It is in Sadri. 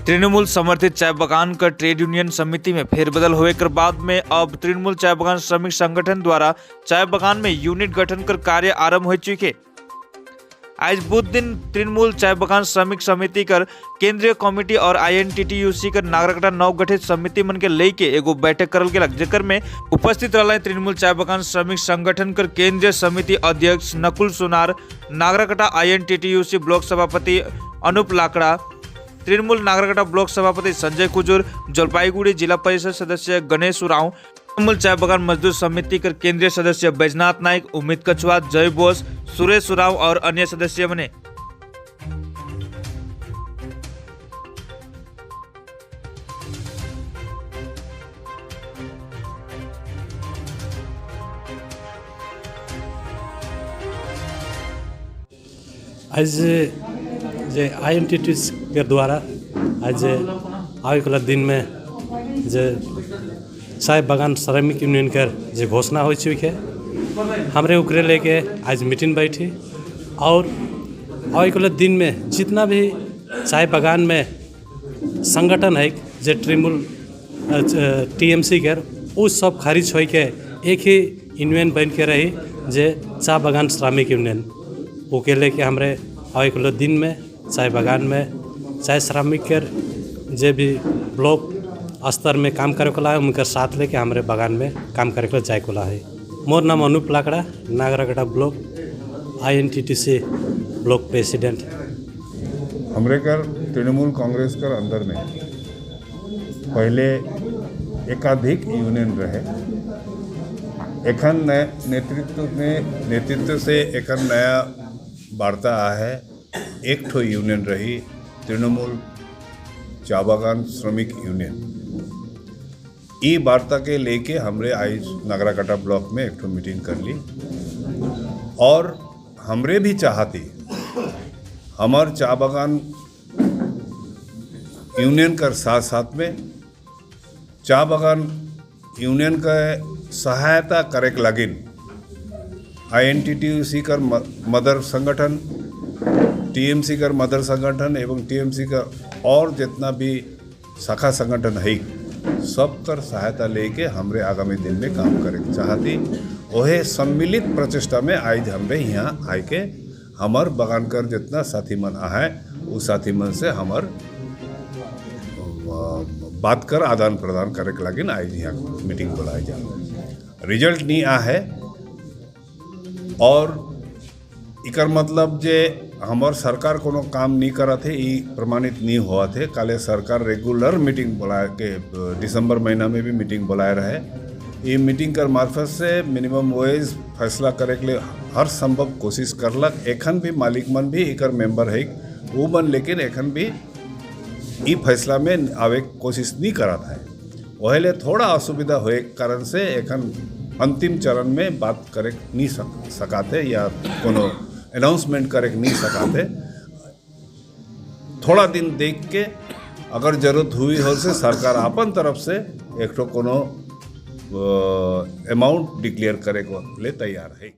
तृणमूल समर्थित चाय बागान का ट्रेड यूनियन समिति में फेरबदल होने के बाद में अब तृणमूल चाय बागान श्रमिक संगठन द्वारा चाय बागान में यूनिट गठन कर कार्य आरंभ हो चुके। आज बुध दिन तृणमूल चाय बागान श्रमिक समिति कर केंद्रीय कमेटी और आईएनटीटीयूसी कर नागराकाटा नवगठित समिति मन के लेके एगो बैठक करल गेलक, जेकर में उपस्थित रहल तृणमूल चाय बागान श्रमिक संगठन कर केंद्रीय समिति अध्यक्ष नकुल सोनार, नागराकाटा आईएनटीटीयूसी ब्लॉक सभापति अनूप लाकड़ा, तृणमूल नागराकाटा ब्लॉक सभापति संजय कुजूर, जलपाईगुड़ी जिला परिषद सदस्य गणेश उरांव, तृणमूल चाय बागान मजदूर समिति कर केंद्रीय सदस्य बैजनाथ नाइक, उम्मीद कछुआ, जय बोस, सुरेश उरांव और अन्य सदस्य बने। आज जे आईएनटीटी के द्वारा आज आबैवला दिनमे जे चाय बागान श्रमिक यूनियन के जे घोषणा हो चुके, हमरे ओकरे लेके आज मीटिंग बैठी और आबैवला दिन में जितना भी चाय बागान में संगठन है जे तृणमूल टीएमसी के, उ सब खारिज होके एक ही यूनियन बन के रही जे चाय बागान श्रमिक यूनियन। ओके लेके हमरे आबैवला दिन में चाय बागान में चाय श्रमिक के जे भी ब्लॉक स्तर में काम करे वाला है, उनका साथ लेके हमरे बागान में काम करे के जाए वाला है। मोर नाम अनूप लाकड़ा, नागराकाटा ब्लॉक आईएनटीटीसी ब्लॉक प्रेसिडेंट। हमरे कर तृणमूल कांग्रेस कर अंदर में पहले एकाधिक यूनियन रहे। एखन नए नेतृत्व में नेतृत्व से एखन नया वार्ता आ है, एक ठो यूनियन रही तृणमूल चा बागान श्रमिक यूनियन। ई वार्ता के लेके हमरे आज नागराकाटा ब्लॉक में एक ठो मीटिंग कर ली और हमरे भी चाहती हमार चा बागान यूनियन कर साथ साथ में चा बागान यूनियन का सहायता करे के लगिन आईएनटीटीयूसी कर मदर संगठन, टीएमसी कर मदर संगठन एवं टीएमसी का और जितना भी शाखा संगठन है, सब कर सहायता लेके हमरे आगामी दिन में काम करे के चाहती। ओहे सम्मिलित प्रचेष्टा में आज हमरे यहाँ आए के हमार बागान कर जितना साथी मन आए, उस साथी मन से हमार बात कर आदान प्रदान करे के लगिन आज यहाँ मीटिंग बुलाए जा। रिजल्ट नहीं आ है और इकर मतलब जे हमार सरकार कोनो काम नहीं करा थे ई प्रमाणित नहीं हुआ थे। काले सरकार रेगुलर मीटिंग बुलाए के दिसंबर महीना में भी मीटिंग बुलाए रहे। ये मीटिंग कर मार्फत से मिनिमम वेज फैसला करे के लिए हर संभव कोशिश करलक। एखन भी मालिक मन भी एकर मेंबर है वो मन, लेकिन एखन भी ई फैसला में आवे के कोशिश नहीं करा था। वह ले थोड़ा असुविधा होए के कारण से एखन अंतिम चरण में बात करे नहीं सकाते या कोनो अनाउंसमेंट करे नहीं सकाते। थोड़ा दिन देख के अगर जरूरत हुई हो से सरकार अपन तरफ से एक ठो कोनो अमाउंट डिक्लेयर करे को ले तैयार है।